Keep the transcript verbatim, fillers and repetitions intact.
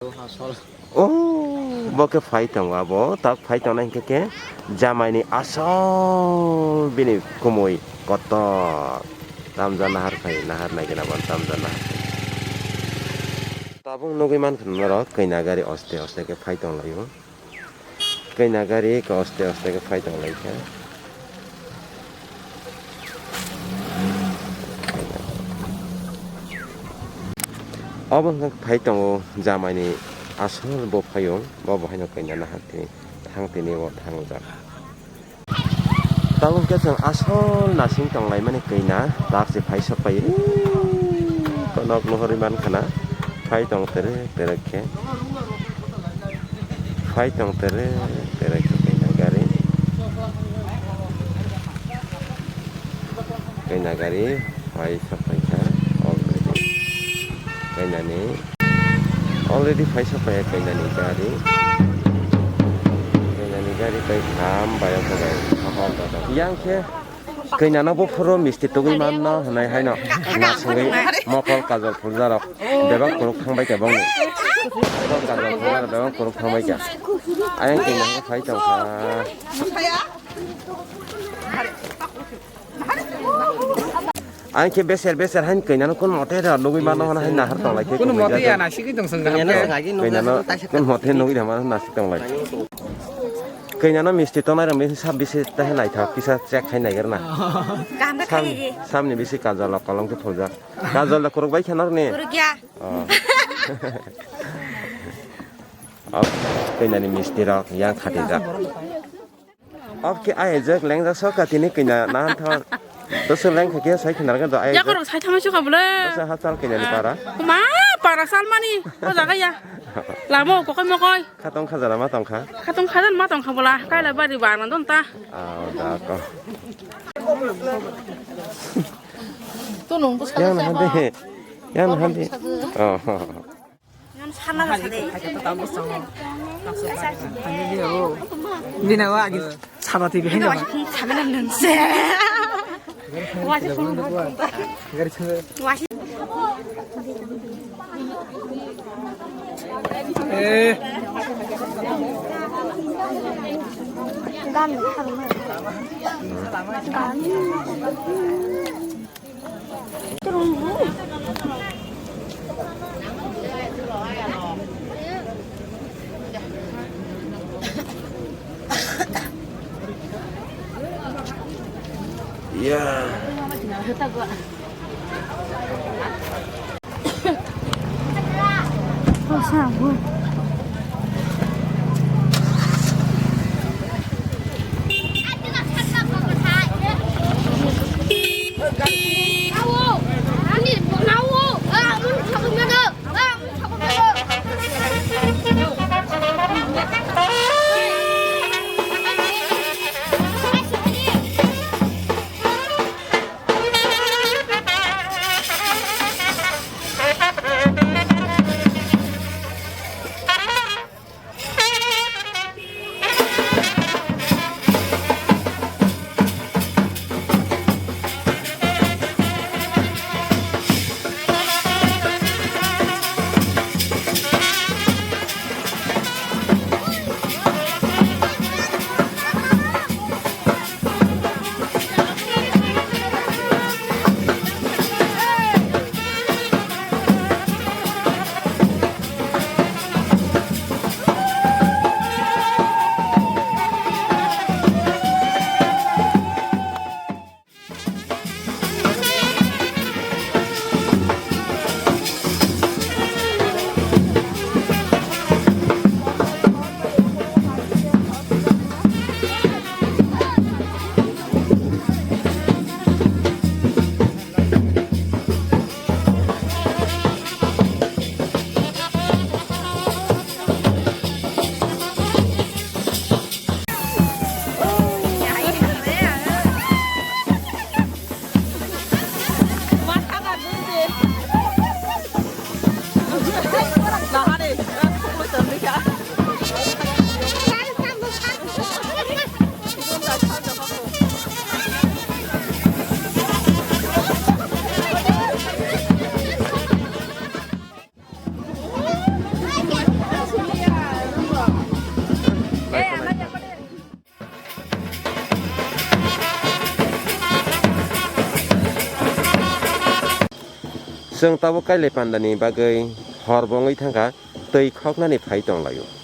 Oh, bo khe phai tongo abo, tak phai tongnai hinkhe khe jamaini asol bini kumui kotor. Tamja nahar khai, nahar nai gana bo tamja nahar khai. Tabuk nugui mankha norok kanya gari oste oste khe phai tonglaio. Kanya gari khe oste oste khe phai tonglaikha. Obo wngkha phai tongo jamaini asol bo phaiyung, bo bo haino kanya nahar tini thang tini o thangjak. Tabuk khe chwng asol nasing tonglaimani kanya, tak se phai sok pai, konok nuhuri mankha na, phai tong tere tere khe. Phai tong tere tere khe kanya gari. Kanya gari phai sok pai kha already. Kanya ni already phai sok pai kanya ni gari. Kanya ni gari tai kham bai o khe bai. Yang khe Kanya no buphuru misti tugui manno hwnwi haino nasingwi mokol kajol phuljarok bebak kwrwk thangbai kha bongni. Mokol kajol phuljarok bebak kwrwk thangbai kha. Ayang kanya no phai tongkha. Ayang khe beser beser hain kanya no kun mote da nugui manno hwnwi hain nahar tonglai khe. Kun mote ya nasigwi tong song. Kanya no kun mote nugui da manno nasik tonglai. Kanya no misti tongnai rok bisi sab bisi tahe naithok kisa check khai naiger na. Kaham khe Sam-, khaye ye. Samni bisi kajol rok kolom khe phuljak. Kajol da kuruk bai khe norni. Kuruk ya. Oh. Oh, kanya ni misti rok yang khatijak. Ob khe ayajak lengjak sok ka tini kanya nan thon. Dosa leng khe sai khna rok do ayajak. Yakorok sai thamai suka bole. Dosa ha chal kanya ni para. Ma para sal mani. O jaga ya. Lamo kokoi mokoi. Khatong khajana ma tongkha. Khatong khajana ma tongkha bola, kaila bari ba nang don ta. Ah, da ko. Tu nung bus Yang na hande. Yang na hande. Oh. Yang sana ba sade. Bina wa agi sana ti bina. Sana nang se. Wasi. Ya. Chwng tabuk kailai pandani bagwi hor bo wngwi thangkha, twi khoknani phai tonglaio.